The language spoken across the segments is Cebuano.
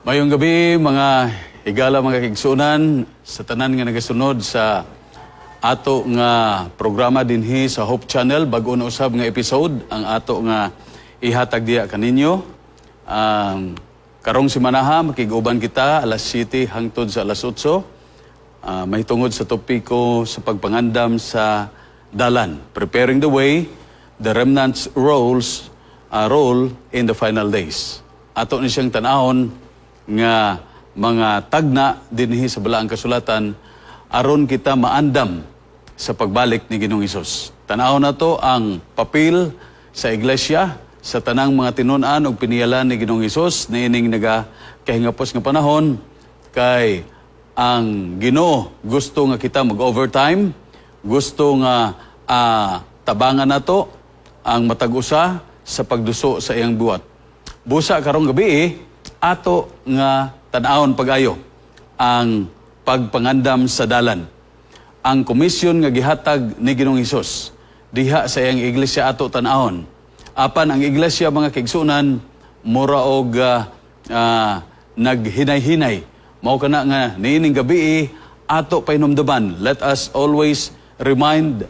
Maayong gabii, mga higala, mga kaigsuonan, sa tanan nga nagasunod sa ato nga programa dinhi sa Hope Channel. Bag-o na usab nga episode ang ato nga ihatag diha kaninyo. Ang karong simanaha, makig-uban kita alas 7 hangtod sa alas 8 mahitungod sa topiko sa pagpangandam sa dalan, preparing the way, the remnant's role in the final days. Ato ni siyang tan-awon nga mga tagna dinhi sa Balaang Kasulatan aron kita maandam sa pagbalik ni Ginoong Hesus. Tan-awon nato ang papel sa iglesia sa tanang mga tinun-an ug piniyalan ni Ginoong Hesus niining naga kahingapos nga panahon, kay ang Ginoo gusto nga kita mag-overtime, gusto nga tabangan nato ang matag usa sa pagduso sa iyang buhat. Busa karong gabii, ato nga tan-awon pag-ayo ang pagpangandam sa dalan. Ang komisyon nga gihatag ni Ginoong Hesus diha sa iyang iglesia ato tan-awon. Apan ang iglesia, mga kaigsuonan, mura og naghinay-hinay. Mao kana nga niining gabii ato pahinumduman. Let us always remind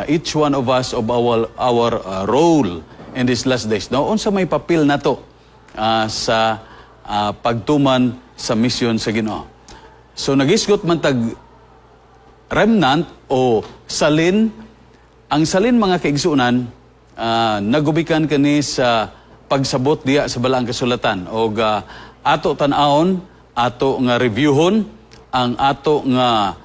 each one of us of our role in these last days. No, unsa may papel nato sa pagtuman sa misyon sa Ginoo? So nagisgot man tag remnant o salin. Ang salin, mga kaigsuonan, nagumikan kani sa pagsabot diya sa Balaang Kasulatan og ato tan-awon, ato nga reviewhon ang ato nga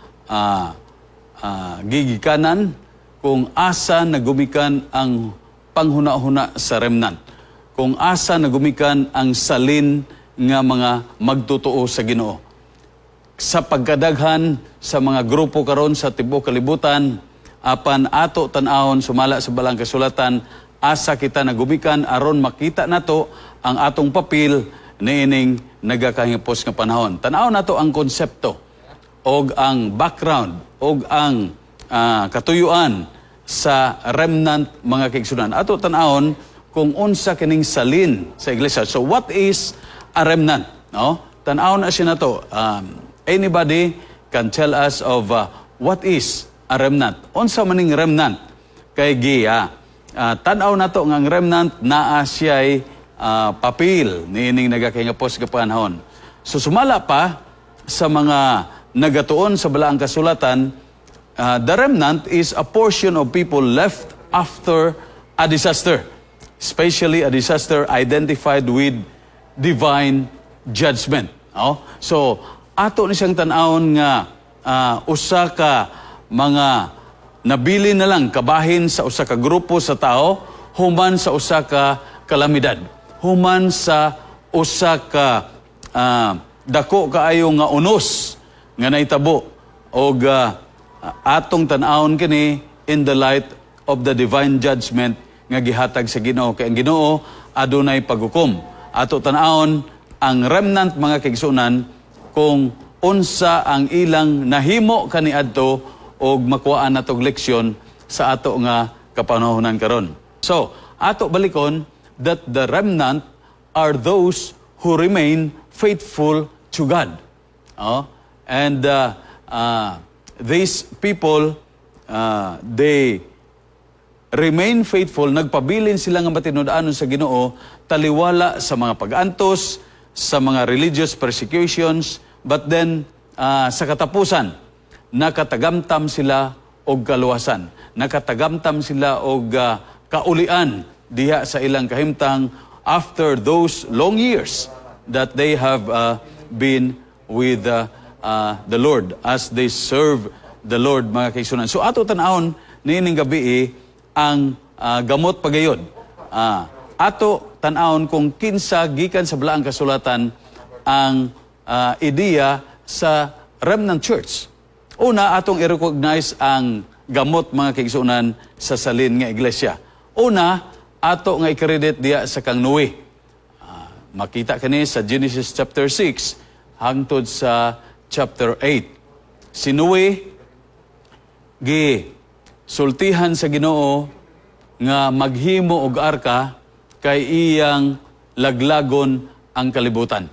gigikanan kung asa nagumikan ang panghuna-huna sa remnant, kung asa nagumikan ang salin nga mga magtotoo sa Ginoo. Sa pagkadaghan sa mga grupo karon sa tibuok kalibutan, apan ato tan-awon sumala sa Balaang Kasulatan asa kita nagumikan aron makita nato ang atong papel niining nagakahingapos nga panahon. Tan-awon nato ang konsepto og ang background og ang katuyuan sa remnant, mga kaigsuonan. Ato tan-awon kung unsa kining salin sa iglesia. So what is a remnant? No? Tan-awon na siya nato. Anybody can tell us of what is a remnant? Unsa maning remnant? Kay gi tan-aw nato nga ang remnant naa siya'y papel niining nagakahingapos nga panahon. So sumala pa sa mga nagatuon sa Balaang Kasulatan, the remnant is a portion of people left after a disaster, especially a disaster identified with divine judgment. No? So, ato ni siyang tan-awon nga usa ka mga nabili na lang kabahin sa usa ka grupo sa tao human sa usa ka kalamidad, human sa usa ka dako kaayo nga unos nga nahitabo og atong tan-awon kini in the light of the divine judgment nga gihatag sa Ginoo, kay ang Ginoo adunay paghukom. Ato tan-awon ang remnant, mga kaigsuonan, kung unsa ang ilang nahimo kaniadto og makuhaan natog leksyon sa ato nga kapanahonan karon. So, ato balikon that the remnant are those who remain faithful to God. Oh, and these people, they remain faithful, nagpabilin sila nga matinud-anon sa Ginoo taliwala sa mga pag-antos, sa mga religious persecutions, but then sa katapusan, nakatagamtam sila og kaluwasan. Nakatagamtam sila og kaulian diha sa ilang kahimtang after those long years that they have been with the Lord as they serve the Lord, mga kaigsuonan. So ato tan-awon niining gabii ang gamot pagayod. Ato tan-awon kung kinsa gikan sa Balaang Kasulatan ang ideya sa remnant church. Una, atong i-recognize ang gamot, mga kaigsuonan, sa salin nga iglesia. Una, ato nga i-credit diya sa kang Noe. Makita kani sa Genesis chapter 6 hangtod sa chapter 8. Si Noe gi sultihan sa Ginoo nga maghimo og arka kay iyang laglagon ang kalibutan.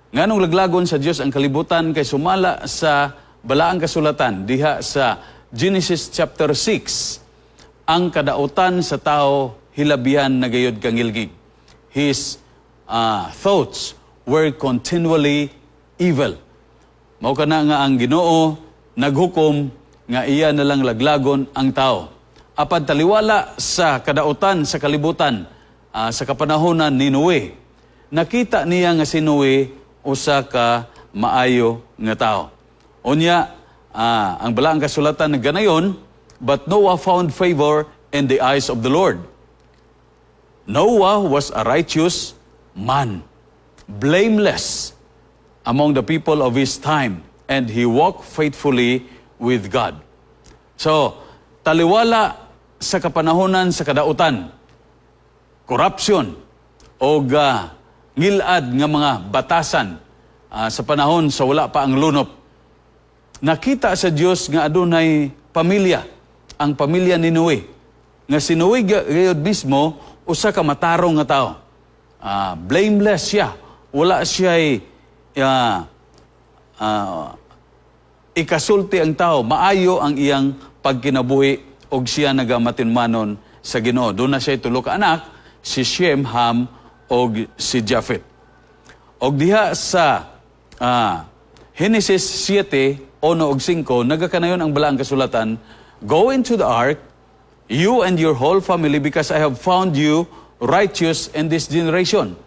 Nganong laglagon sa Dios ang kalibutan? Kay sumala sa Balaang Kasulatan diha sa Genesis chapter 6, ang kadautan sa tao hilabihan na gayod kangilngig. His thoughts were continually evil. Mao kana nga ang Ginoo naghukom nga iya na lang laglagon ang tao. Apan taliwala sa kadautan sa kalibutan sa kapanahonan ni Noe, nakita niya nga si Noe usa ka maayo nga tao. Unya, ang Balaang Kasulatan naganayon, "But Noah found favor in the eyes of the Lord." Noah was a righteous man, blameless among the people of his time, and he walked faithfully with God. So, taliwala sa kapanahonan sa kadautan, corruption, o ngilad nga mga batasan sa panahon sa wala pa ang lunop, nakita sa Dios nga adunay pamilya, ang pamilya ni Noe. Nga si Noe gayud mismo usa ka matarong nga tao. Blameless siya. Wala siya ikasulti ang tao, maayo ang iyang pagkinabuhi og siya nagamatinmanon sa Ginoo. Duna siya tulo ka anak, si Shem, Ham og si Japheth. Og diha sa Genesis 7, 1 og 5, nagakanayon ang Balaang Kasulatan, "Go into the ark, you and your whole family, because I have found you righteous in this generation."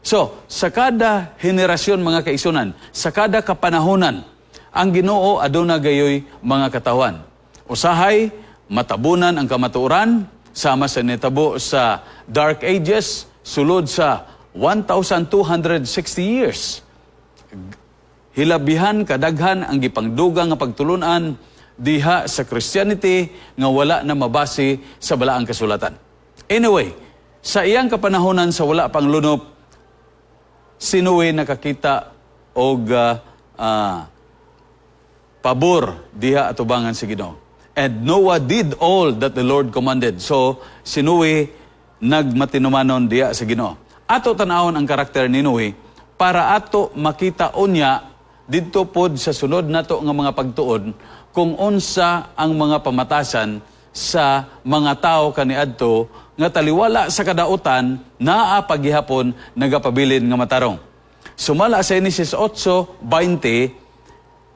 So, sa kada henerasyon, mga kaigsuonan, sa kada kapanahonan, ang Ginoo aduna gayoy mga katawan. Usahay matabunan ang kamatuoran sama sa nitabo sa Dark Ages sulod sa 1,260 years. Hilabihan kadaghan ang gipangdugang nga pagtulunan diha sa Christianity nga wala na mabase sa Balaang Kasulatan. Anyway, sa iyang kapanahonan sa wala pang lunop, si Noe nakakita og pabor diha atubangan sa Ginoo. "And Noah did all that the Lord commanded." So, si Noe nagmatinumanon diha sa Ginoo. Ato tanawon ang karakter ni Noe para ato makita unya didto pod sa sunod nato nga mga pagtuon kung unsa ang mga pamatasan sa mga tao kaniadto nga taliwala sa kadautan, naa pagihapon nagapabilin nga matarong. Sumala sa Genesis 8:20,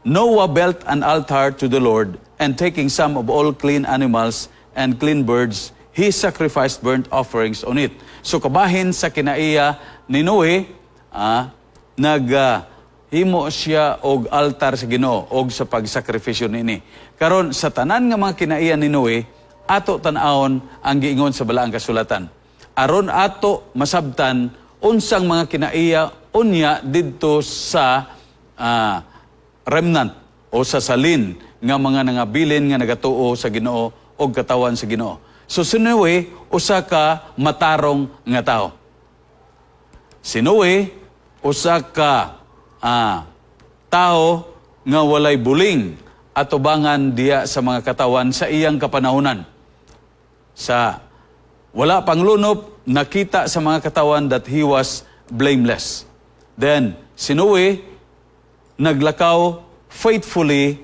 "Noah built an altar to the Lord, and taking some of all clean animals and clean birds, he sacrificed burnt offerings on it." So kabahin sa kinaiya ni Noe, nag himo siya og altar sa Ginoo og sa pagsakripisyo niini. Karon, sa tanan nga mga kinaiya ni Noe, ato tan-awon ang giingon sa Balaang Kasulatan. Aron ato masabtan unsang mga kinaiya unya didto sa remnant o sa salin nga mga nangabilin nga nagatuo sa Ginoo og katawan sa Ginoo. So si Noe usa ka matarong nga tao. Si Noe usa ka tao nga walay buling atubangan diha sa mga katawan sa iyang kapanahonan. Sa wala pang lunop, nakita sa mga katawan that he was blameless. Then, si Noe naglakaw faithfully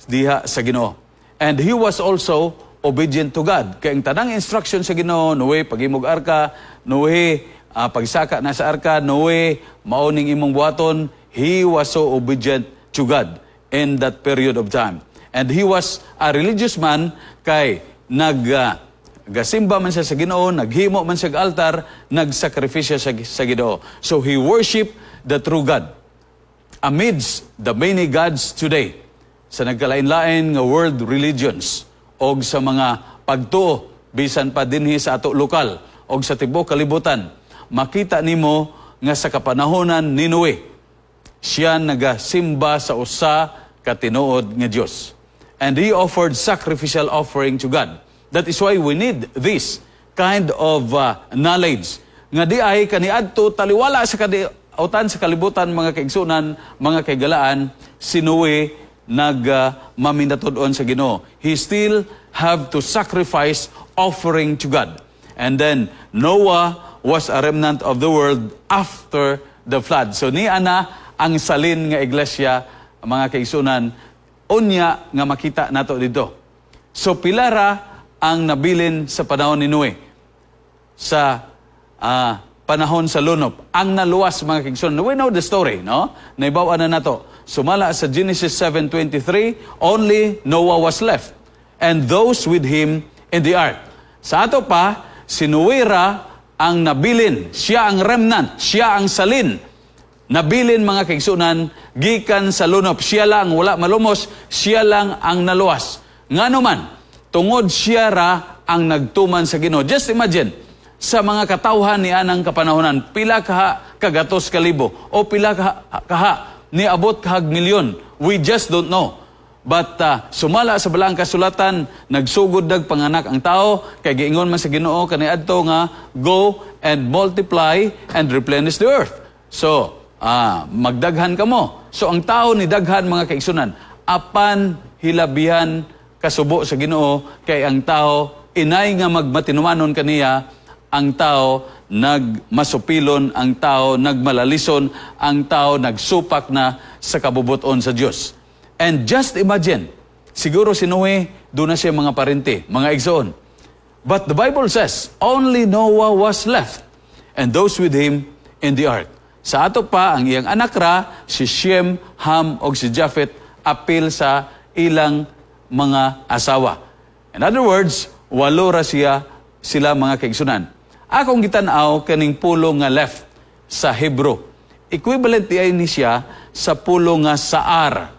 diha sa Ginoo. And he was also obedient to God. Kay ang tanang instruction sa Ginoo, "Noe, paghimog arka, Noe, pagsaka na sa arka, Noe, mao ning imong buhaton," he was so obedient to God in that period of time. And he was a religious man kay nag gasimba man siya sa Ginoo, naghimo man siya og altar, nagsakripisyo sa Ginoo. So he worshiped the true God amidst the many gods today sa nagkalain-lain nga world religions og sa mga pagtuo bisan pa dinhi sa ato lokal og sa tibuok kalibutan. Makita nimo nga sa kapanahonan ni Noe, siya nagasimba sa usa ka tinuod nga Dios, and he offered sacrificial offering to God. That is why we need this kind of knowledge nga di ay kaniadto, taliwala sa kadautan sa kalibutan, mga kaigsunan, mga kaigalaan, si Noe nag maminatud-on sa Ginoo. He still have to sacrifice offering to God. And then Noah was a remnant of the world after the flood. So ni ana Ang salin nga iglesia, mga kaigsunan, unya nga makita nato dito. So pila ra ang nabilin sa panahon ni Noe, sa panahon sa lunop? Ang naluwas, mga kaigsunan. We know the story, no? Naibaw na nato. Sumala sa Genesis 7:23, only Noah was left and those with him in the ark. Sa ato pa, si Noe ra ang nabilin. Siya ang remnant. Siya ang salin. Nabilin, mga kaigsunan, gikan sa lunop. Siya lang wala malumos, siya lang ang naluwas. Ngano man, tungod siya ra ang nagtuman sa Ginoo. Just imagine, sa mga katawhan ni anang kapanahonan, pila kaha kagatos kalibo o pila kaha niabot kahag milyon. We just don't know. But sumala sa Balaang Kasulatan, nagsugod nagpanganak ang tao, kay giingon man sa Ginoo kaniadto nga go and multiply and replenish the earth. So, magdaghan kamo. So ang tao ni daghan, mga kaigsunan, apan hilabihan kasubo sa Ginoo kay ang tao inay nga magmatinumanon kaniya, ang tao nagmasupilon, ang tao nagmalalison, ang tao nagsupak na sa kabubuton sa Dios. And just imagine, siguro si Noe, duna siya mga parente, mga igsoon. But the Bible says, only Noah was left and those with him in the ark. Sa ato pa, ang iyang anak ra, si Shem, Ham, og si Japheth, apil sa ilang mga asawa. In other words, walo ra sila, mga kaigsunan. Akong gitan-aw kaning pulong nga "left" sa Hebrew. Equivalent diay ni siya sa pulong nga "saar".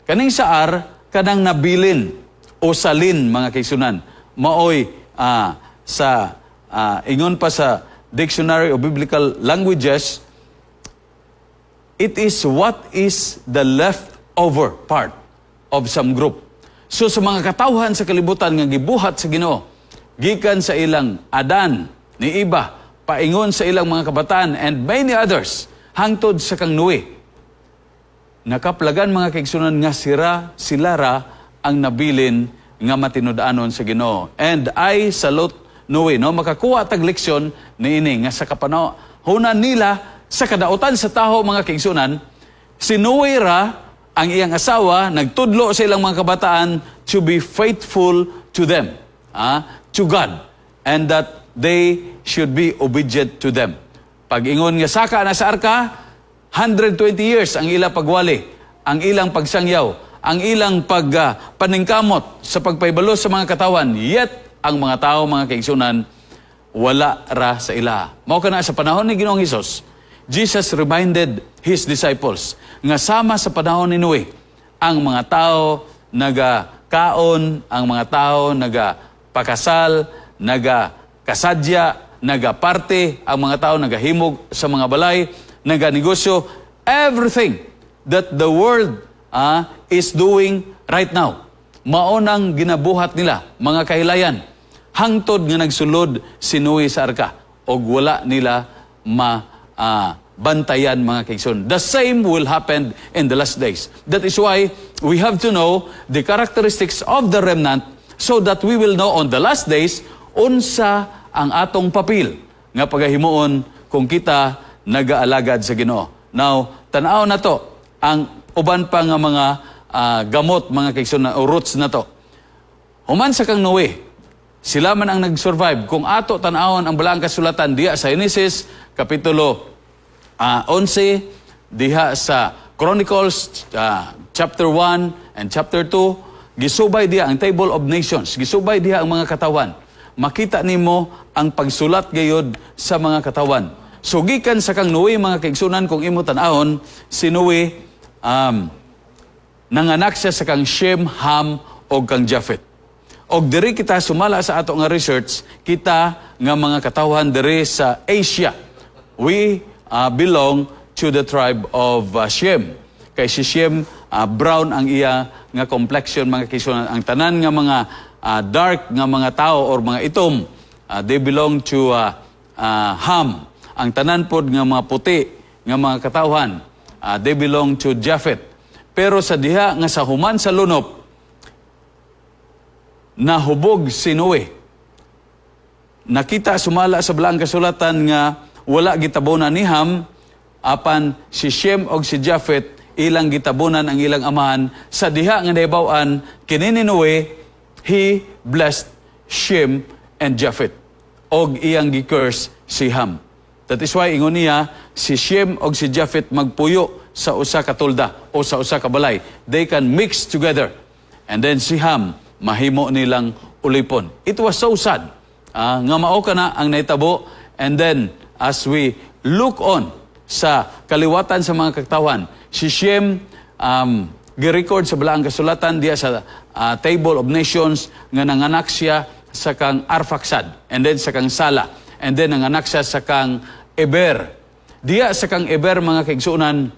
Kaning "saar", kanang nabilin o salin, mga kaigsunan. Maoy sa ingon pa sa Dictionary of Biblical Languages, it is what is the leftover part of some group. So sa mga katawhan sa kalibutan nga gibuhat sa Ginoo, gikan sa ilang Adan ni Eva, paingon sa ilang mga kabataan and many others, hangtod sa kang Noe, nakaplagan, mga kaigsunan, nga sila ra ang nabilin nga matinud-anon sa Ginoo. And I salute Noe, no? Makakuha tag leksyon niini nga sa kapanahonan nila, sa kadautan sa taho, mga kaigsunan, si Noe ra, ang iyang asawa, nagtudlo sa ilang mga kabataan to be faithful to them, to God, and that they should be obedient to them. Pag ingon nga saka na sa arka, 120 years ang ila pagwali, ang ilang pagsangyaw, ang ilang pag paningkamot sa pagpahibalo sa mga katawan. Yet, ang mga tao, mga kaigsunan, wala ra sa ila. Mao kana sa panahon ni Ginoong Hesus, Jesus reminded His disciples nga sama sa panahon ni Noe, ang mga tao nagakaon, ang mga tao nagapakasal, nagakasadya, nagaparte, ang mga tao nagahimog sa mga balay, naganegosyo, everything that the world is doing right now. Mao nang ginabuhat nila, mga kahilayan. Hangtod nga nagsulod si Noe sa arka og wala nila ma bantayan, mga kaigsoon. The same will happen in the last days. That is why we have to know the characteristics of the remnant so that we will know on the last days unsa ang atong papel nga pagahimuon kung kita nagaalagad sa Ginoo. Now, tan-aw na to ang uban pa nga mga gamot, mga kaigsoon, o roots na to. Human sa kang Noe, sila man ang nag-survive. Kung ato tan-awon ang Balaang Kasulatan diha sa Genesis kapitulo 11, diha sa Chronicles chapter 1 and chapter 2, gisubay diha ang Table of Nations, gisubay diha ang mga katawan. Makita nimo ang pagsulat gayod sa mga katawan. So gikan sa kang Noe, mga kaigsunan, kung imo tan-awon, si Noe nanganak siya sa kang Shem, Ham o kang Japheth. Og diri kita sumala sa ato nga research, kita nga mga katawhan diri sa Asia, we belong to the tribe of Shem. Kay si Shem, brown ang iya nga complexion, mga kaigsunan. Ang tanan nga mga dark nga mga tao or mga itom, they belong to Ham. Ang tanan pod nga mga puti nga mga katawhan, they belong to Japheth. Pero sa diha nga sa human sa lunop, nahubog si Noe. Nakita sumala sa Balaang Kasulatan nga wala gitabona ni Ham Apan si Shem og si Japheth, ilang gitabunan ang ilang amahan sa diha nga nahibaw-an kini ni Noe, he blessed Shem and Japheth og iyang gi-curse si Ham. That is why ingon niya, si Shem og si Japheth magpuyo sa usa ka tolda o sa usa ka balay. They can mix together. And then si Ham mahimo nilang ulipon. It was so sad. Nga mao kana ang nahitabo, and then as we look on sa kaliwatan sa mga katawan, si Shem gi-record sa Balaang Kasulatan diya sa Table of Nations nga nanganak siya sa kang Arphaxad and then sa kang Sala and then nanganak siya sa kang Eber. Diya sa kang Eber, mga kaigsuonan,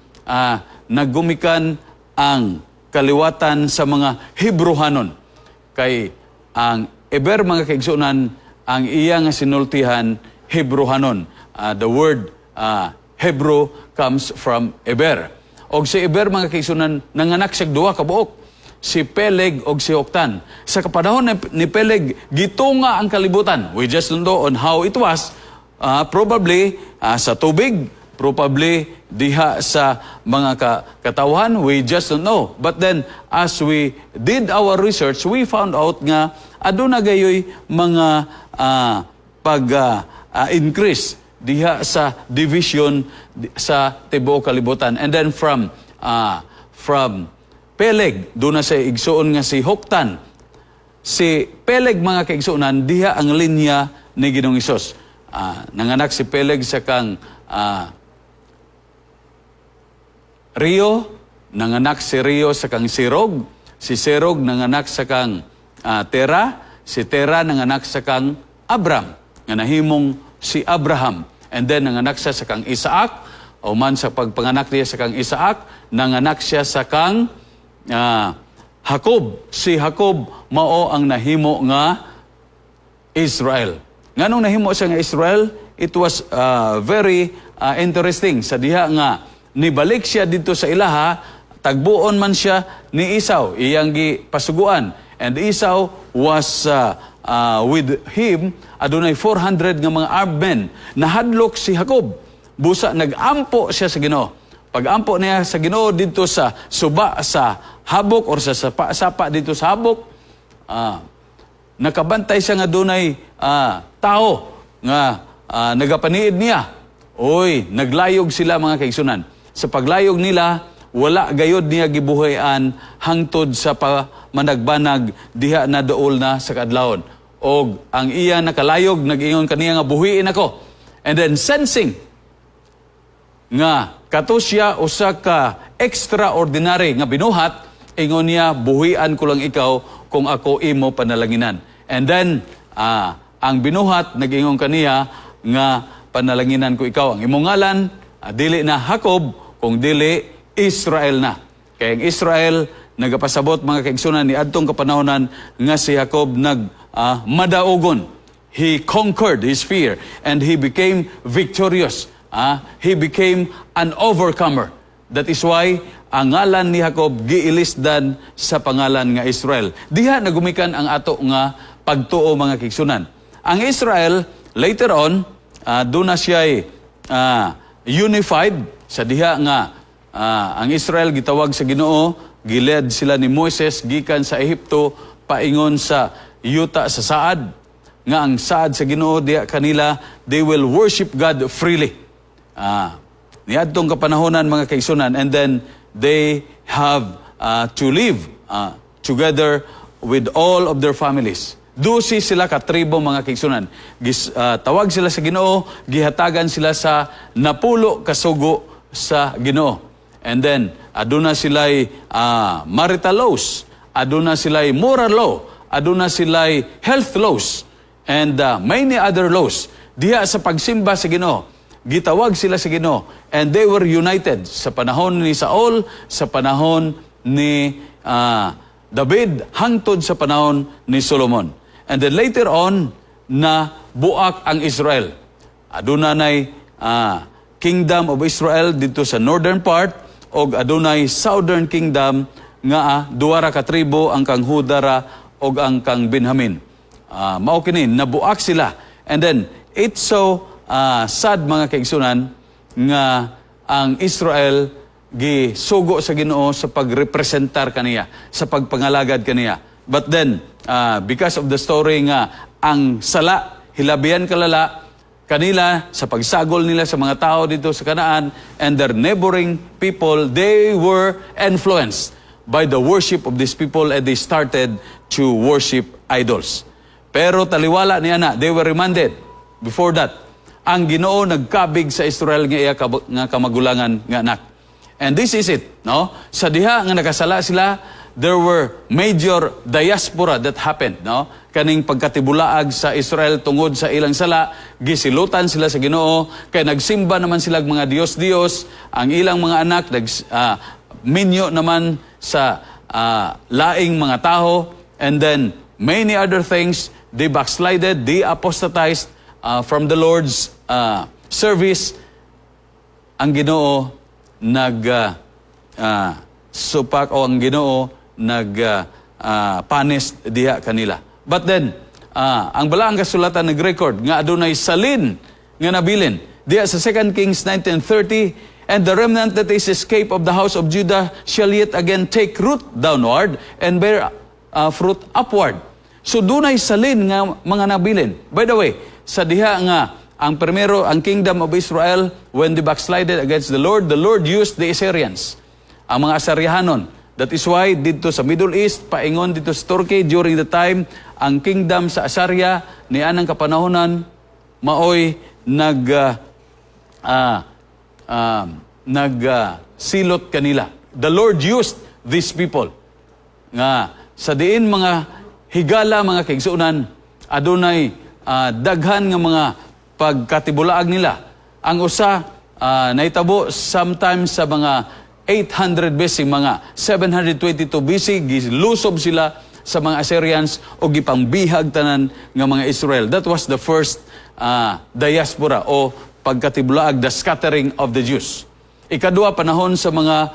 naggumikan ang kaliwatan sa mga Hebrohanon. Kay ang Eber, mga kaigsuonan, ang iya nga sinultihan Hebrohanon. The word Hebrew comes from Eber. Og si Eber, mga kaigsuonan, nanganak siya duha ka buok, si Peleg og si Joktan. Sa kapanahon ni Peleg, gitunga ang kalibutan. We just don't know on how it was. Probably sa tubig, probably diha sa mga katawan, we just don't know. But then, as we did our research, we found out nga aduna gayoy mga pag increase diha sa division sa tibuok kalibutan. And then from Peleg, duna siya'y igsuon nga si Joktan. Si Peleg, mga kaigsuonan, diha ang linya ni Ginoong Hesus. Nanganak si Peleg sa kang Reu, nanganak si Reu sa kang Serug, si Serug nanganak sa kang Tera, si Tera nanganak sa kang Abram, nga nahimong si Abraham. And then nanganak siya sa kang Isaac, o man sa pagpanganak niya sa kang Isaac, nanganak siya sa kang Jacob. Si Jacob mao ang nahimo nga Israel. Nganong nahimo siya nga Israel? It was very interesting sa diha nga nibalik siya dito sa ilaha, tagbuon man siya ni Esau, iyang gipasuguan. And Esau was with him, adunay 400 nga mga armed men. Nahadlok si Jacob. Busa nagampo siya sa Ginoo. Pag-ampo niya sa Ginoo dito sa suba sa Habok or sa sapa, sapa dito sa Habok, nakabantay siya nga dunay tao nga nagapaniid niya. Oy, naglayog sila, mga kaigsuonan. Sa paglayog nila, wala gayod niya gibuhayan hangtod sa pamanagbanag diha na duol na sa kaadlawon. Og ang iya nakalayog nag-ingon kaniya nga buhiin ako. And then sensing nga kato siya usa ka extraordinary nga binuhat, ingon niya, "Buhian ko lang ikaw kung ako imo panalanginan." And then ang binuhat nag-ingon kaniya nga panalanginan ko ikaw, ang imong ngalan dili na Jacob kung dili Israel na. Kay ang Israel nagapasabot, mga kaigsunan, ni adtong kapanahonan nga si Jacob nag madaugon. He conquered his fear and he became victorious. He became an overcomer. That is why ang ngalan ni Jacob giilisdan sa pangalan nga Israel. Diha nagumikan ang ato nga pagtuo, mga kaigsunan. Ang Israel later on duna siya unified sa diha nga ang Israel gitawag sa Ginoo, giled sila ni Moises gikan sa Ehipto paingon sa yuta sa saad nga ang saad sa Ginoo diha kanila, they will worship God freely. Niadtong kapanahonan, mga kaigsunan, and then they have to live together with all of their families. 12 sila ka tribo, mga kaigsunan. Tawag sila sa Ginoo, gihatagan sila sa 10 ka sugo sa Ginoo. And then aduna sila'y marital laws, aduna sila'y moral law, aduna sila'y health laws, and many other laws. Diha sa pagsimba sa Ginoo, gitawag sila sa Ginoo and they were united sa panahon ni Saul, sa panahon ni David, hangtod sa panahon ni Solomon. And then later on, na buak ang Israel. Aduna nay Kingdom of Israel dito sa northern part og adunay southern kingdom nga duha ra ka tribo, ang kang Juda ra og ang kang Benjamin. Mao kini nabuak sila. And then it's so sad, mga kaigsunan, nga Ang Israel gisugo sa Ginoo sa pagrepresentar kaniya, sa pagpangalagad kaniya. But then, because of the story nga ang sala hilabihan kalala kanila sa pagsagol nila sa mga tao dito sa Canaan and their neighboring people, they were influenced by the worship of these people and they started to worship idols. Pero taliwala niya na, they were remanded before that. Ang Ginoo nagkabig sa Israel nga iya nga kamagulangan nga anak. And this is it, no? Sa diha nga nakasala sila, there were major diaspora that happened, no? Kaning pagkatibulaag sa Israel tungod sa ilang sala, gisilutan sila sa Ginoo kay nagsimba naman sila og mga Dios-Dios, ang ilang mga anak nag minyo naman sa laing mga tao, and then many other things. They backslided, they apostatized from the Lord's service. Ang Ginoo nag supak o ang Ginoo nag punish diha kanila. But then ang balaang kasulatan nag-record nga adunay salin nga nabilin. Diha sa 2 Kings 19:30, "And the remnant that is escaped of the house of Judah shall yet again take root downward and bear fruit upward." So dunay salin nga mga nabilin. By the way, sa diha nga ang primero, ang kingdom of Israel, when they backslided against the Lord used the Assyrians, ang mga Assyrianon. That is why didto sa Middle East, paingon dito sa Turkey, during the time, ang kingdom sa Assyria, ni anang kapanahonan, maoy nag nag silot kanila. The Lord used these people nga sa diin mga higala, mga kaigsuonan, adunay daghan nga mga pagkatibulaag nila. Ang usa nahitabo sometimes sa mga 800 BC, mga 722 BC, gilusob sila sa mga Assyrians o gipangbihag tanan nga mga Israel. That was the first diaspora o pagkatibulaag, the scattering of the Jews. Ikadua, panahon sa mga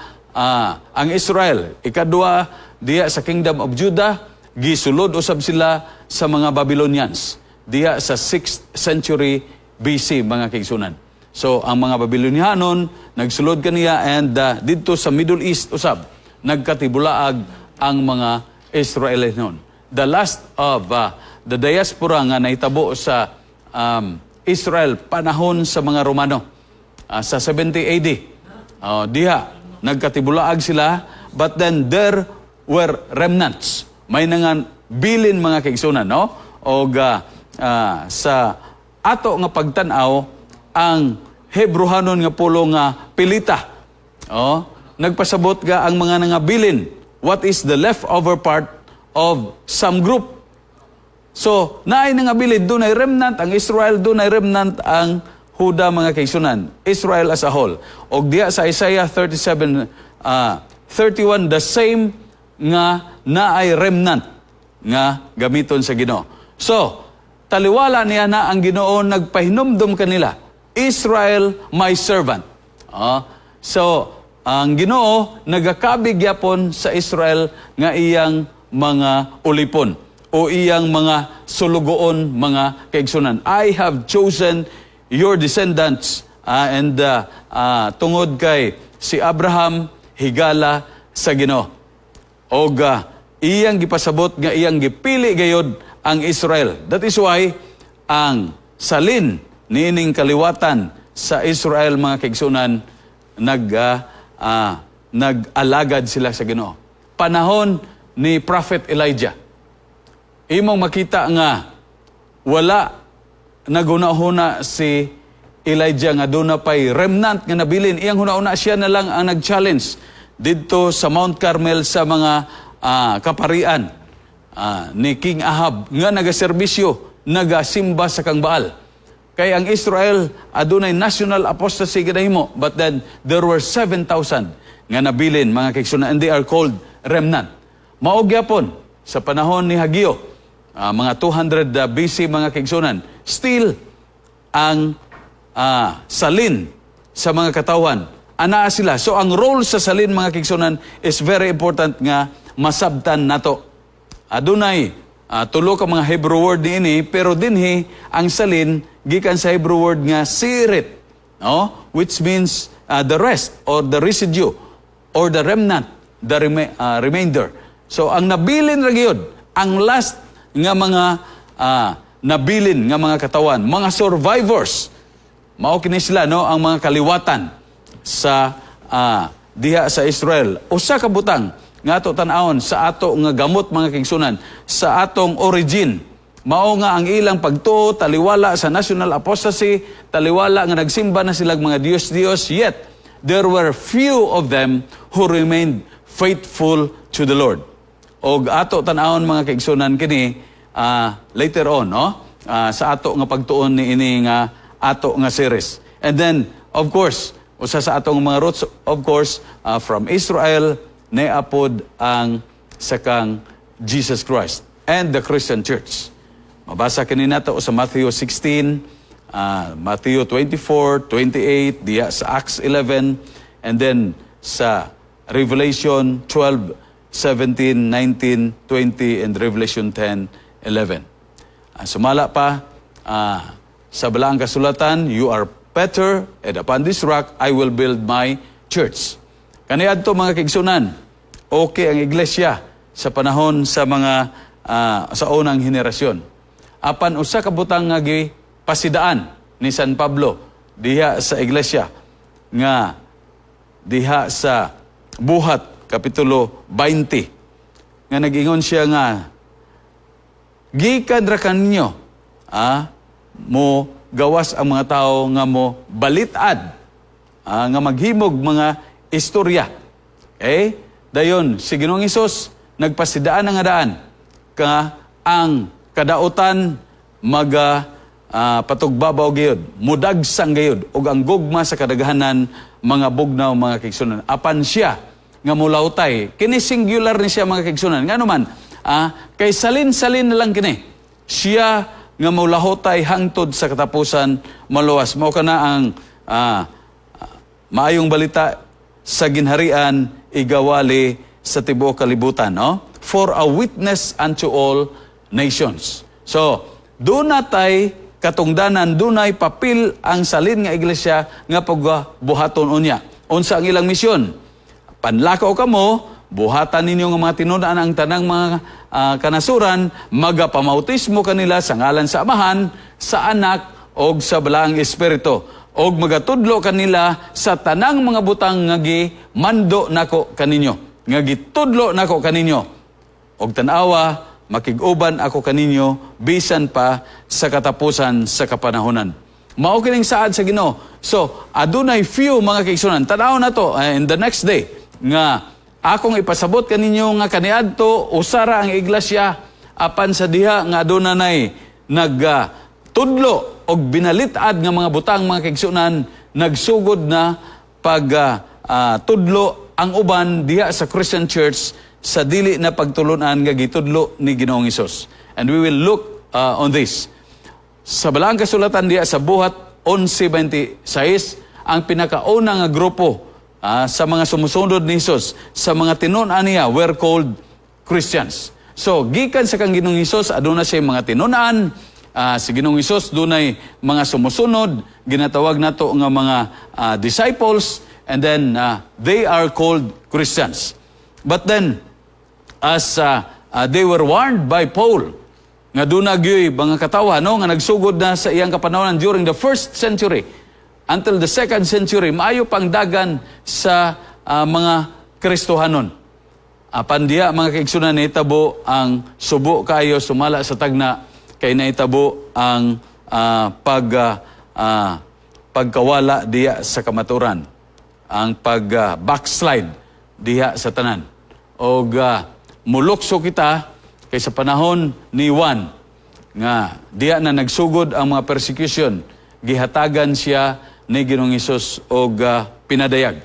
ang Israel, ikadua diha sa kingdom of Judah, gisulod usab sila sa mga Babylonians diha sa 6th century BC, mga kaigsuonan. So ang mga Babylonianon nagsulod kaniya and didto sa Middle East usab nagkatibulaag ang mga Israelinon. The last of the diaspora nga nahitabo sa Israel, panahon sa mga Romano sa 70 AD. Diha nagkatibulaag sila, but then there were remnants. May nangan bilin, mga kaigsuonan, no? Og sa ato nga pagtan-aw, ang Hebrehanon nga pulong nga pilita. Oh, nagpasabot ga ang mga nangabilin. What is the leftover part of some group? So, naay nangabilin, dunay remnant ang Israel, dunay remnant ang Huda, mga kaigsuonan. Israel as a whole. Og diha sa Isaiah 37, 31, the same nga naay remnant nga gamiton sa Ginoo. So, taliwala niya na ang Ginoo nagpahinumdum kanila, "Israel, my servant." So, ang Ginoo nagakabig gyapon sa Israel nga iyang mga ulipon o iyang mga sulugoon, mga kaigsuonan. "I have chosen your descendants," and tungod kay si Abraham higala sa Ginoo. Og iyang gipasabot nga iyang gipili gayod ang Israel. That is why ang salin niining kaliwatan sa Israel, mga kaigsuonan, nag-alagad sila sa Ginoo. Panahon ni Prophet Elijah, imong makita nga wala naghuna-huna si Elijah nga duna pay remnant nga nabilin. Iyang huna-huna, siya na lang ang nag-challenge didto sa Mount Carmel sa mga kaparian ni King Ahab nga nagaserbisyo, nagasimba sa kang Baal. Kay ang Israel adunay national apostasy ginahimo, but then there were 7,000 nga nabilin, mga kaigsuonan, and they are called remnant. Mao gyapon sa panahon ni Hageo, mga 200 BC, mga kaigsuonan, still ang salin sa mga katawhan anaa sila. So ang role sa salin, mga kaigsuonan, is very important nga masabtan nato. Adunay tulo ka mga Hebrew word niini, pero dinhi ang salin gikan sa Hebrew word nga sirit, no? Which means the rest or the residue or the remnant, the remainder. So ang nabilin ra gyud, ang last nga mga nabilin nga mga katawan, mga survivors. Mao kini sila, no, ang mga kaliwatan sa diha sa Israel. Usa ka butang nga ato tan-awon sa ato nga gamot, mga kaigsuonan, sa atong origin. Mao nga ang ilang pagtuo taliwala sa national apostasy, taliwala nga nagsimba na silang mga Diyos-Diyos, yet there were few of them who remained faithful to the Lord. Og ato tan-awon, mga kaigsuonan, kini later on, no? Sa ato nga pagtuon ni ini nga ato nga series. And then, of course, usa sa atong mga roots, of course, from Israel, naa pod ang sakang Jesus Christ and the Christian Church. Mabasa kini nato sa Matthew 16, Matthew 24, 28, diha sa Acts 11, and then sa Revelation 12, 17, 19, 20, and Revelation 10, 11. Sumala pa, sa Balaang Kasulatan, "You are Peter, and upon this rock I will build my church." Kaniadto, mga kaigsuonan, okay ang iglesia sa panahon sa mga sa unang henerasyon. Apan usa ka butang nga gipasidaan ni San Pablo diha sa iglesia nga diha sa Buhat kapitulo 20 nga nag-ingon siya nga gikan ra kaninyo mo gawas ang mga tao nga mo balitad, nga maghimog mga istorya. Eh, dayon si Ginoong Hesus nagpasidaan nga daan ka ang kadautan maga patugbabaw gayud, mudagsang gayud ug ang gugma sa kadaghanan mga bugnaw, mga kaigsuonan. Apan siya nga mulawtay, kini singular ni siya, mga kaigsuonan. Ngano man, kay salin-salin na lang kini. Siya nga mulahutay hangtod sa katapusan maluwas. Mao kana ang maayong balita sa ginharian igawali sa tibuok kalibutan, no? For a witness unto all nations. So, duna tay katungdanan, dunay papel ang salin nga iglesia nga pagbuhaton unya. Unsa ang ilang misyon? Panlakaw kamo, buhatan ninyo nga mga tinun-an ang tanang mga kanasuran, magapamautismo kanila sa ngalan sa Amahan, sa Anak, og sa Balaang Espiritu. Og magatudlo kanila sa tanang mga butang nga gimando nako kaninyo, nga gitudlo nako kaninyo. Og tanawa, makig-uban ako kaninyo bisan pa sa katapusan sa kapanahonan. Mao kining saad sa Ginoo. So, adunay few, mga kaigsuonan. Tanaw na to in the next day nga akong ipasabot kaninyo nga kaniadto usara ang iglesia, apan sa diha nga aduna nay nag tudlo og binalit-ad nga mga butang, mga kaigsuonan, nagsugod na pag tudlo ang uban diha sa Christian Church sa dili na pagtulunan nga gitudlo ni Ginoong Hesus. And we will look on this. Sa Balaang Kasulatan diha sa Buhat 11:26, ang pinakauna nga grupo sa mga sumusunod ni Hesus, sa mga tinun-an niya, were called Christians. So, gikan sa kang Ginoong Hesus, aduna siya mga tinun-an, si Ginoong Hesus dunay mga sumusunod, ginatawag nato nga mga disciples, and then they are called Christians. But then, as they were warned by Paul, nga duna gyoy mga katawa, no, nga nagsugod na sa iyang kapanahonan during the first century until the second century, maayo pang dagan sa mga Kristohanon. Apan diya, mga kaigsuonan, nahitabo ang subo kayo sumala sa tagna kay nahitabo ang pagkawala diya sa kamaturan, ang pag backslide diha sa tanan. Og mulukso kita kay sa panahon ni Juan nga diya na nagsugod ang mga persecution, gihatagan siya ni Ginoong Hesus og pinadayag.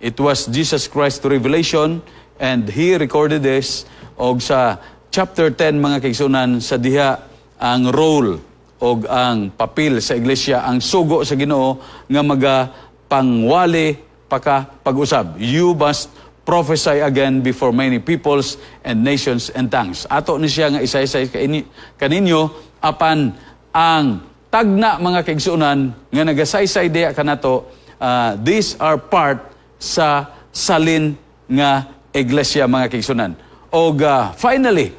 It was Jesus Christ revelation and he recorded this og sa chapter 10, mga kaigsuonan, sa diha ang role og ang papel sa iglesia, ang sugo sa Ginoo nga maga pangwali paka pag-usab. "You must prophesy again before many peoples and nations and tongues." Ato ni siya nga isa-isa kaninyo, apan ang tagna, mga kaigsuonan, nga nagasaysay diya kanato These are part sa salin nga iglesia, mga kaigsuonan. Og finally,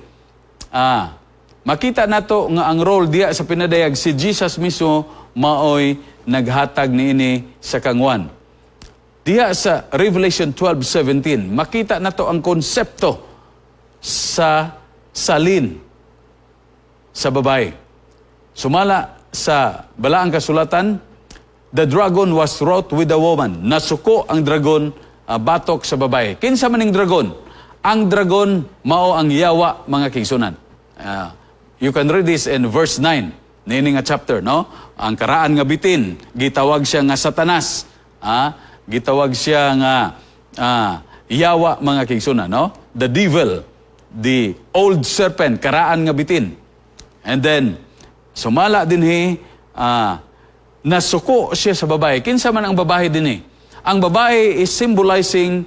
makita nato nga ang role diya sa pinadayag, si Jesus mismo maoy naghatag niini sa kang Juan. Diha sa Revelation 12:17, makita nato ang konsepto sa salin sa babae. Sumala sa Balaang Kasulatan, the dragon was wroth with the woman. Nasuko ang dragon batok sa babae. Kinsa man ning dragon? Ang dragon mao ang yawa, mga kaigsuonan. You can read this in verse 9 niini nga chapter, no? Ang karaan nga bitin, gitawag siya nga Satanas. Gitawag siya nga yawa, mga kaigsuonan, no? The devil, the old serpent, karaan nga bitin. And then, sumala dinhi, nasuko siya sa babae. Kinsa man ang babae dinhi? Ang babae is symbolizing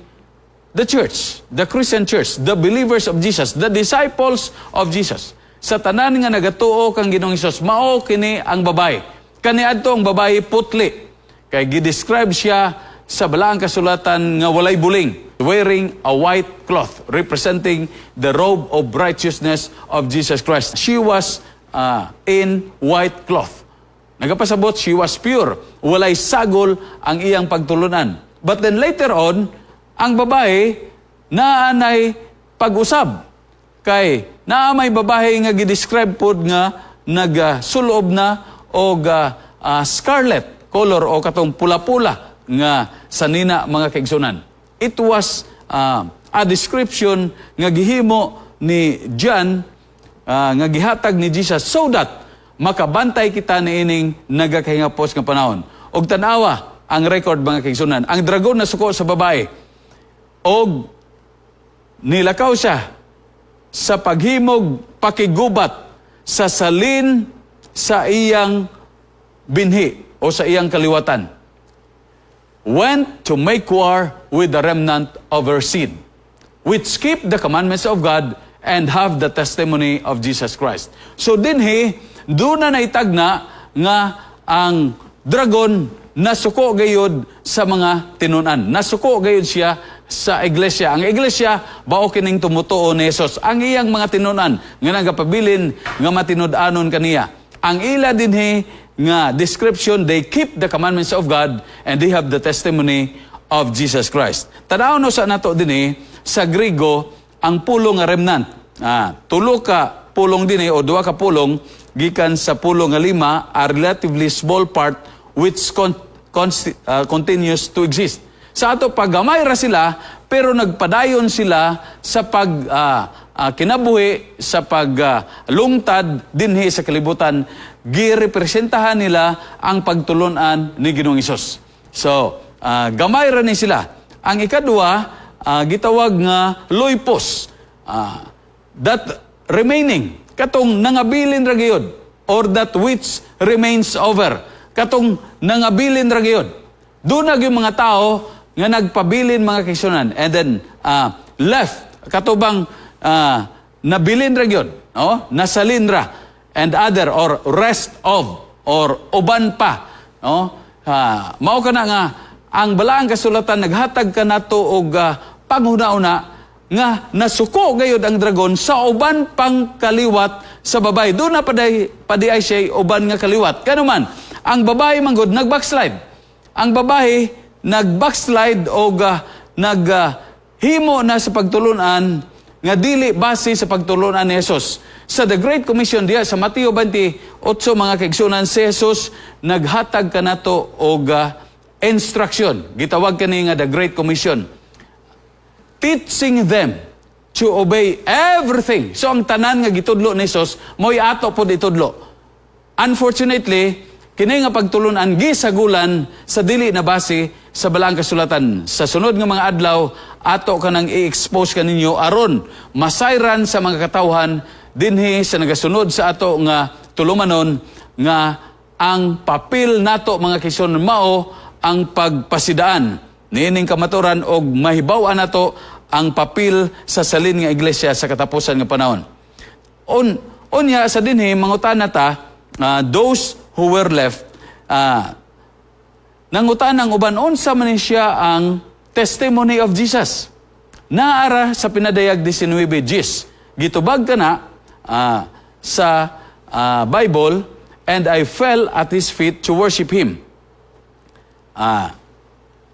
the church, the Christian church, the believers of Jesus, the disciples of Jesus. Sa tanan nga nagatuo kang Ginoong Hesus, mao kini ang babae. Kaniadto ang babae putli. Kay gi-describe siya sa Balaang Kasulatan nga walay buling, wearing a white cloth representing the robe of righteousness of Jesus Christ. She was in white cloth. Nagapasabot, she was pure. Walay sagol ang iyang pagtulunan. But then later on, ang babae naanay pag-usab. Kay naa may babae nga gi-describe pod nga nagsulob na og scarlet color o katong pula-pula nga sanina, mga kaigsuonan. It was a description nga gihimo ni John nga gihatag ni Jesus so that makabantay kita niining nagakahingapos nga panahon. Og tanawa ang record, mga kaigsuonan. Ang dragon nasuko sa babae og nilakaw siya sa paghimog pakigubat sa salin sa iyang binhi o sa iyang kaliwatan. Went to make war with the remnant of her seed, which keep the commandments of God and have the testimony of Jesus Christ. So dinhi, doon na naitagna nga ang dragon nasuko gayod sa mga tinunan. Nasuko gayod siya sa iglesia. Ang iglesia bao kining tumutuo ni Jesus. Ang iyang mga tinunan nga nagapabilin nga matinud-anon kaniya. Ang ila dinhi nga description, they keep the commandments of God and they have the testimony of Jesus Christ. Tanaw no sa nato dinhi sa Grigo ang pulong nga remnant. Tulo ka pulong dinhi o duha ka pulong gikan sa pulong nga lima, a relatively small part which continues to exist. Sa ato paggamay ra sila pero nagpadayon sila sa pag kinabuhi, sa pag lungtad dinhi sa kalibutan, girepresentahan nila ang pagtulunan ni Ginoong Hesus. So, gamay ra ni sila. Ang ikaduha, gitawag nga loipos. That remaining, katong nangabilin ra gyud or that which remains over. Katong nangabilin ra gyud. Doon na yung mga tao nga nagpabilin, mga kaigsuonan, and then left katubang nabilin ra gyud, no? Nasalin ra, and other or rest of or uban pa, no? Mao kana nga ang Balaang Kasulatan naghatag kanato og panghuna-una nga nasuko gayud ang dragon sa uban pang kaliwat sa babae. Doon na paday padi ay siya uban nga kaliwat. Kanuman, ang babae manggod nag-backslide. Ang babae nag-backslide og nag himo na sa pagtulunan nga dili base sa pagtulunan ni Jesus. Sa the Great Commission diya sa Mateo 28, mga kaigsuonan, si Jesus naghatag kanato og instruction. Gitawag kani nga the Great Commission. Teaching them to obey everything. So ang tanan nga gitudlo ni Jesus, mo'y ato pod itudlo. Unfortunately, kini nga pagtulunan gisagulan sa dili na base sa Balaang Kasulatan. Sa sunod nga mga adlaw, ato kanang i-expose kaninyo aron masayran sa mga katawhan dinhi sa nagasunod sa ato nga tulumanon nga ang papel nato, mga kaigsuonan, mao ang pagpasidaan niining kamaturan og mahibaw-an nato ang papel sa salin nga iglesia sa katapusan nga panahon. Unya sa dinhi mangutana ta, those who were left, Nangutan ang uban, unsa man ni siya ang testimony of Jesus? Naa ra sa Pinadayag 19:10. Gitubag kana sa Bible, "And I fell at his feet to worship him."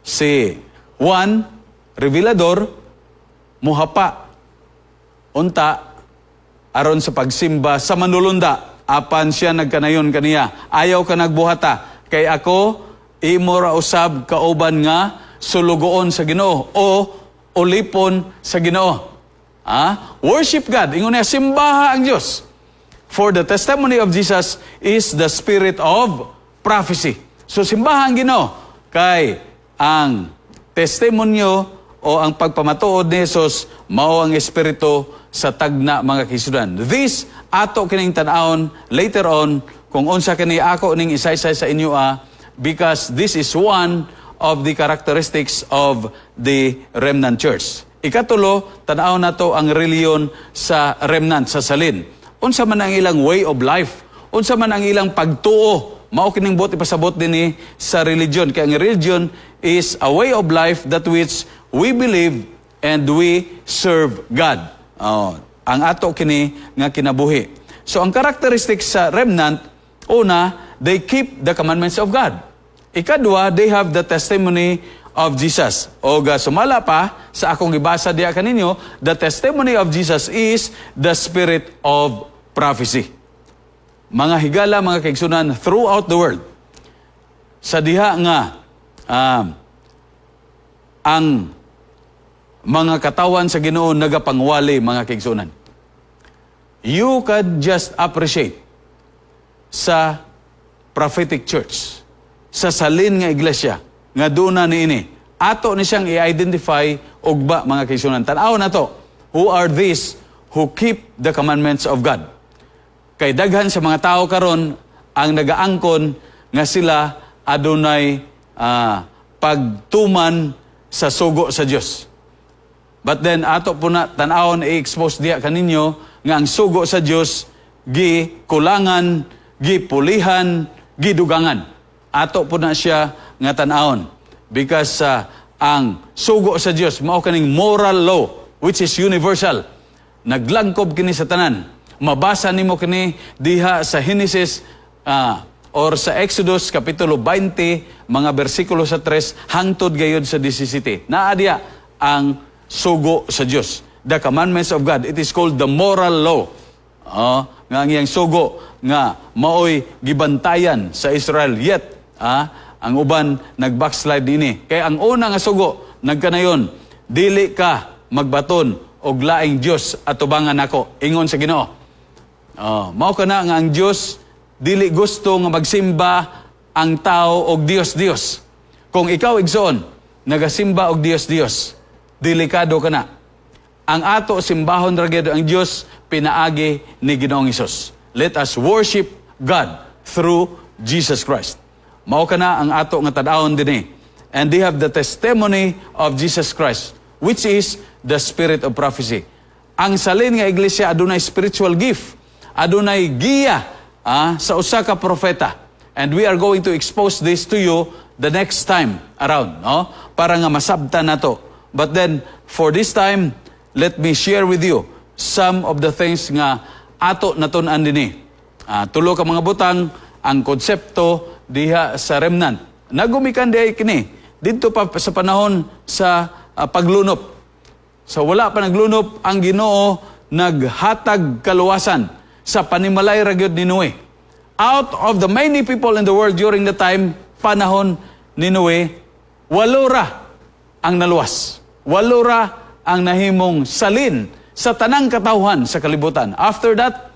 Si Juan, revelador, muhapa unta aron sa pagsimba sa manulunda, apan siya nagkanayon kaniya, "Ayaw ka nagbuhata, kay ako imo ra usab kauban nga sulugoon sa Ginoo o ulipon sa Ginoo." Worship God. Ingon niya, simbaha ang Dios. For the testimony of Jesus is the spirit of prophecy. So simbaha ang Ginoo kay ang testimonyo o ang pagpamatuod ni Jesus mao ang espiritu sa tagna, mga kaigsuonan. This ato kining tan-awon later on kung unsa kini, ako ning isaysay sa inyo because this is one of the characteristics of the remnant church. Ikatulo, tan-aw nato ang reliyon sa remnant, sa salin. Unsa man ang ilang way of life? Unsa man ang ilang pagtuo? Mao kining buot ipasabot dinhi sa religion. Kaya ang religion is a way of life that which we believe and we serve God. Oh, ang ato kini nga kinabuhi. So ang characteristics sa remnant, una, they keep the commandments of God. Ikadua, they have the testimony of Jesus. O sumala pa sa akong gibasa diya kaninyo, the testimony of Jesus is the spirit of prophecy. Mga higala, mga kaigsuonan, throughout the world, sa diha nga ang mga katawan sa Ginoo nagapangwali, mga kaigsuonan. You can just appreciate sa prophetic church, sa salin nga iglesia, nga duna niini. Ato ni siyang i-identify ugba, mga kaigsuonan. Tan-aw na to, who are these who keep the commandments of God? Kay daghan sa mga tao karon ang nagaangkon nga sila adunay pagtuman sa sugo sa Dios. But then ato po na tan-awon, i-expose diya kaninyo nga ang sugo sa Dios gi kulangan, gi pulihan, gidugangan. Ato po na siya nga tan-awon because ang sugo sa Dios mao kaning moral law which is universal. Naglangkob kini sa tanan. Mabasa nimo kini diha sa Genesis or sa Exodus kapitulo 20 mga bersikulo sa 3 hangtod gayod sa 17. Naa diya ang sugo sa Dios. The commandments of God. It is called the moral law. Oh, nga ang iyang sugo nga maoy gibantayan sa Israel, yet ang uban nag-backslide dinhi. Kay ang una nga sugo nagkanayon, "Dili ka magbaton og laing Dios atubangan nako," ingon sa Ginoo. Oh, mao kana nga ang Dios dili gusto nga magsimba ang tao og Dios Dios. Kung ikaw, igsoon, nagasimba og Dios Dios, delikado ka na. Ang ato simbahon ra gyud ang Dios pinaagi ni Ginoong Hesus. Let us worship God through Jesus Christ. Mao kana ang ato nga tan-awon dinhi. And they have the testimony of Jesus Christ, which is the spirit of prophecy. Ang salin nga iglesia adunay spiritual gift, adunay giya sa usa ka propeta. And we are going to expose this to you the next time around, no? Para nga masabtan nato. But then for this time, let me share with you some of the things nga ato natun-an dinhi. Tulo ka mga butang ang konsepto diha sa remnant. Nagumikan diay kini didto pa sa panahon sa paglunop. So wala pa naglunop ang Ginoo, naghatag kaluwasan sa panimalay ra gyud ni Noe. Out of the many people in the world during the time panahon ni Noe, walo ra ang naluwas. Walo ra ang nahimong salin sa tanang katawhan sa kalibutan. After that,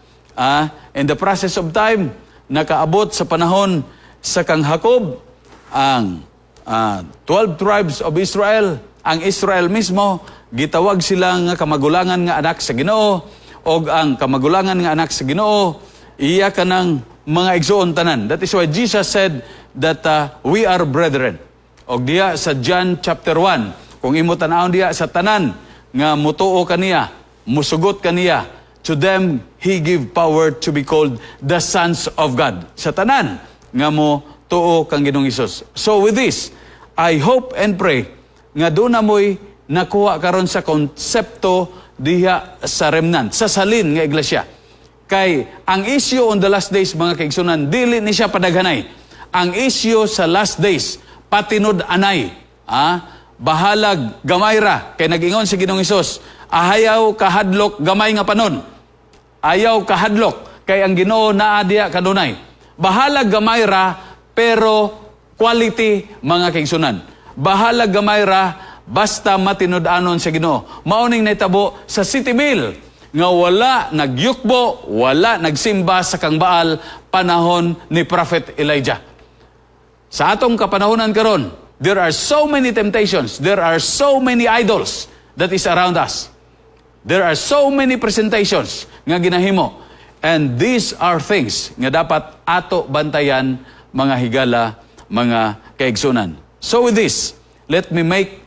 in the process of time, nakaabot sa panahon sa kang Jacob ang 12 tribes of Israel, ang Israel mismo, gitawag sila nga kamagulangan nga anak sa Ginoo, og ang kamagulangan nga anak sa Ginoo, iya kanang mga igsoon tanan. That is why Jesus said that we are brethren. Og diha sa John chapter 1, kung imo tan-awon diha, sa tanan nga mutuo kaniya, musugot kaniya, to them he give power to be called the sons of God. Sa tanan nga mo Tuo kang Ginoong Hesus. So with this, I hope and pray nga duna mo'y nakuha karon sa konsepto diha sa remnant, sa salin nga iglesia. Kay ang issue on the last days, mga kaigsunan, dili ni siya padaghanay. Ang issue sa last days, patinud-anay. Ah, bahalag gamay ra kay nag-ingon si Ginoong Hesus, "Ayaw kahadlok, gamay nga panon. Ayaw kahadlok kay ang Ginoo naa diha kanunay." Bahalag gamay ra pero quality, mga kaigsunan. Bahalag gamay ra basta matinud-anon sa Ginoo. Mao ning nahitabo sa 7,000 nga wala nagyukbo, wala nagsimba sa kang Baal panahon ni Prophet Elijah. Sa atong kapanahonan karon, there are so many temptations, there are so many idols that is around us. There are so many presentations nga ginahimo. And these are things nga dapat ato bantayan, mga higala, mga kaigsunan. So with this, let me make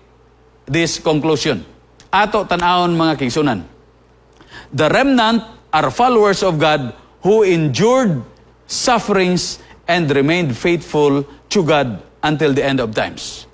this conclusion. Ato tan-awon, mga kaigsunan. The remnant are followers of God who endured sufferings and remained faithful to God until the end of times.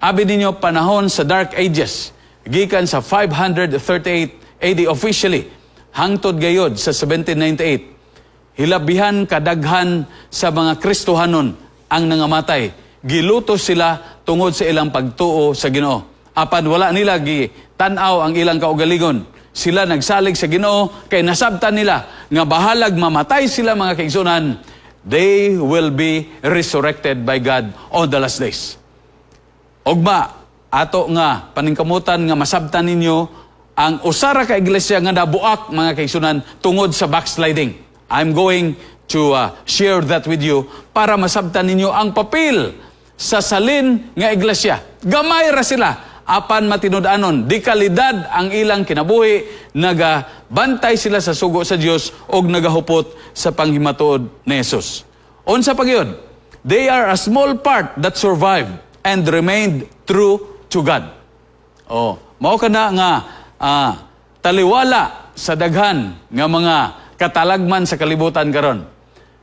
Abi ninyo panahon sa Dark Ages, gikan sa 538 AD officially, hangtod gayod sa 1798, hilabihan kadaghan sa mga Kristohanon ang nangamatay. Gilutos sila tungod sa ilang pagtuo sa Ginoo. Apan wala nila gi tan-aw ang ilang kaugalingon. Sila nagsalig sa Ginoo kay nasabtan nila nga bahalag mamatay sila, mga kaigsunan, they will be resurrected by God on the last days. Ugma, ato nga paningkamutan nga masabtan ninyo ang usa ra ka iglesia nga nabuak, mga kaigsunan, tungod sa backsliding. I'm going to share that with you para masabtan ninyo ang papel sa salin nga iglesia. Gamay ra sila apan matinud-anon, di kalidad ang ilang kinabuhi, nagabantay sila sa sugo sa Dios og nagahupot sa panghimatuod ni Jesus. Unsa pa gyud? They are a small part that survived and remained true to God. Oh, mao kana nga taliwala sa daghan nga mga katalagman sa kalibutan karon.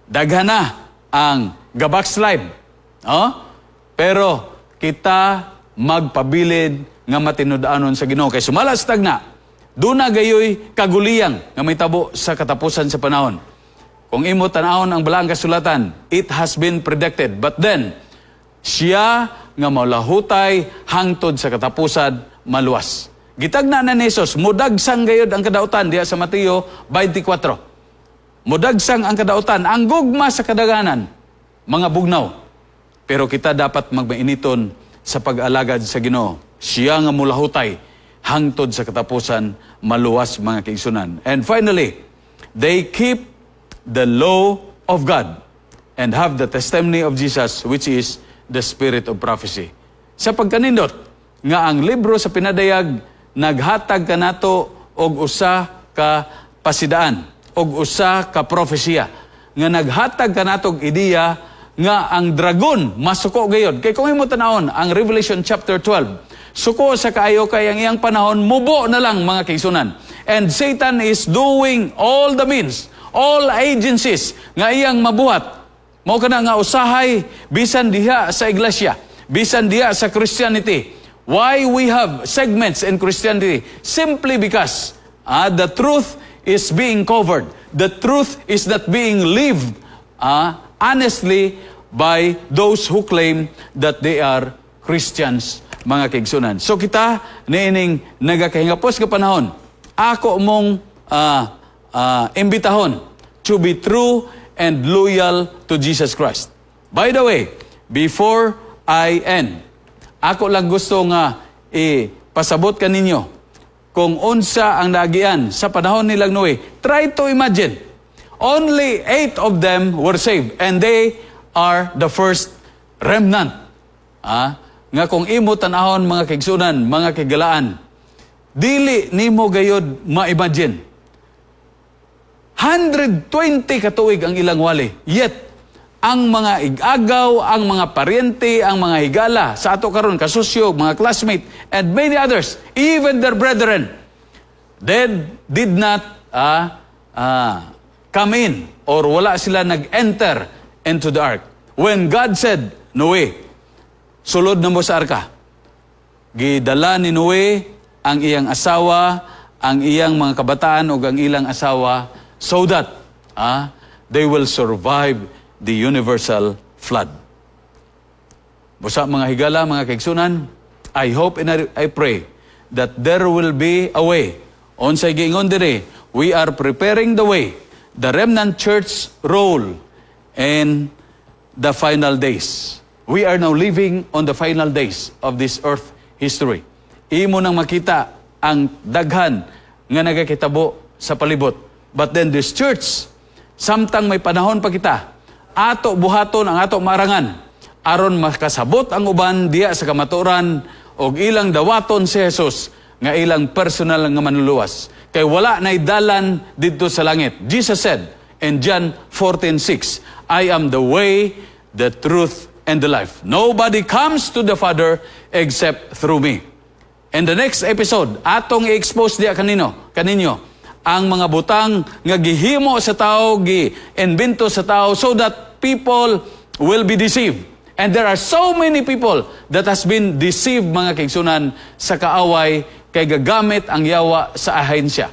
Daghan na ang gabackslide. Oh? Pero kita magpabilin nga matinud-anon sa Ginoo kay sumala sa tagna, duna gayoy kaguliyang nga mahitabo sa katapusan sa panahon. Kung imo tan-awon ang Balaang Kasulatan, it has been predicted. But then, siya nga malahutay hangtod sa katapusan maluwas. Gitagna na ni Jesus, mudagsang gayod ang kadautan diha sa Mateo 24. Mudagsang ang kadautan, ang gugma sa kadaghanan, mga bugnaw. Pero kita dapat magmainiton sa pag-alagad sa Ginoo. Siya nga mulahutay hangtod sa katapusan maluwas, mga kaigsunan. And finally, they keep the law of God and have the testimony of Jesus, which is the spirit of prophecy. Sa pagkanindot nga ang libro sa Pinadayag naghatag kanato og usa ka pasidaan og usa ka propesya nga naghatag kanato og ideya nga ang dragon masuko gayod. Kay kung imo tan-awon ang Revelation chapter 12, suko sa kaayo kay ang iyang panahon mubo na lang, mga kaigsunan. And Satan is doing all the means, all agencies nga iyang mabuhat. Mao kana nga usahay bisan diha sa iglesia, bisan diha sa Christianity. Why we have segments in Christianity? Simply because the truth is being covered. The truth is not being lived honestly by those who claim that they are Christians, mga kaigsunan. So kita, niining nagakahingapos nga panahon, ako mong imbitahon to be true and loyal to Jesus Christ. By the way, before I end, ako lang gusto nga ipasabot kaninyo kung unsa ang naagian sa panahon nilang Noe. Try to imagine. Only eight of them were saved and they are the first remnant. Nga kung imo tan-awon, mga kaigsunan, mga kahigalaan, dili nimo gayod ma-imagine. 120 katuig ang ilang wali. Yet, ang mga igagaw, ang mga paryente, ang mga higala, sa ato karon kasusyo, mga classmate, and many others, even their brethren, they did not come in or wala sila nag-enter into the ark. When God said, "Noe, sulod na mo sa arka," gidala ni Noe ang iyang asawa, ang iyang mga kabataan ug ang ilang asawa so that they will survive the universal flood. Busa, mga higala, mga kaigsunan, I hope and I pray that there will be a way. Unsay giingon diri, we are preparing the way, the remnant church role in the final days. We are now living on the final days of this earth history. Imo nang makita ang daghan nga nagakitabo sa palibot. But then this church, samtang may panahon pa kita, ato buhaton ang ato marangan aron makasabot ang uban diya sa kamatuoran og ilang dawaton si Jesus nga ilang personal nga manluluwas. Kay wala nay dalan didto sa langit. Jesus said in John 14:6, "I am the way, the truth, and the life. Nobody comes to the Father except through me." In the next episode, atong i-expose diya kaninyo ang mga butang nga gihimo sa tao, gi-invento sa tao so that people will be deceived. And there are so many people that has been deceived, mga kaigsunan, sa kaaway kay gagamit ang yawa sa ahensya.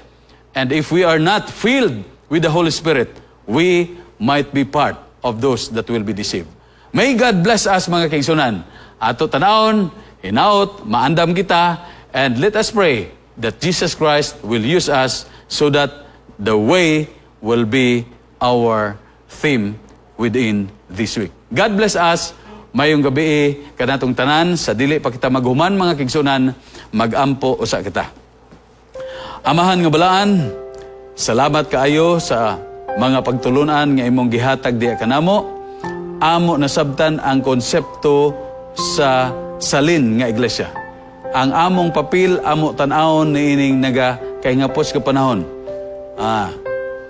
And if we are not filled with the Holy Spirit, we might be part of those that will be deceived. May God bless us, mga kaigsunan. Ato tanawon, hinaot, maandam kita, and let us pray that Jesus Christ will use us so that the way will be our theme within this week. God bless us. Maayong gabii kanatong tanan. Sa dili pa kita maghuman, mga kaigsunan, magampo usa kita. Amahan nga balaan, salamat kaayo sa mga pagtulunan nga imong gihatag diha kanamo. Amo nasabtan ang konsepto sa salin nga iglesia. Ang among papel amo tan-awon niining naga kahingapos nga panahon.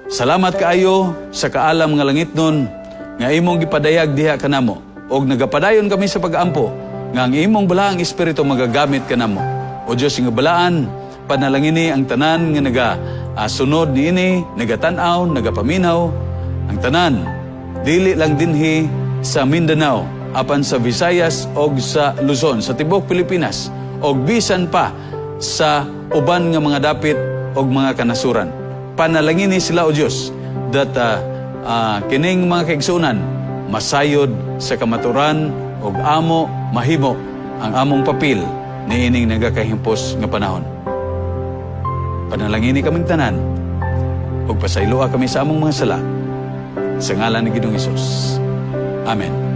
Salamat kaayo sa kaalam nga langitnon nga imong gipadayag diha kanamo og nagapadayon kami sa pag-ampo nga ang imong balaang espiritu magagamit kanamo. O Dios nga balaan, panalangini ang tanan nga naga sunod niini, nagatan-aw, nagapaminaw, ang tanan dili lang dinhi sa Mindanao apan sa Visayas og sa Luzon, sa tibuok Pilipinas og bisan pa sa uban nga mga dapit og mga kanasuran. Panalangini sila, O Dios, that kining mga kaigsunan masayod sa kamaturan og amo mahimo ang among papel niining nagakahimpos nga panahon. Panalangini kaming tanan ug pasayloa kami sa among mga sala sa ngalan ni Ginoong Hesus. Amen.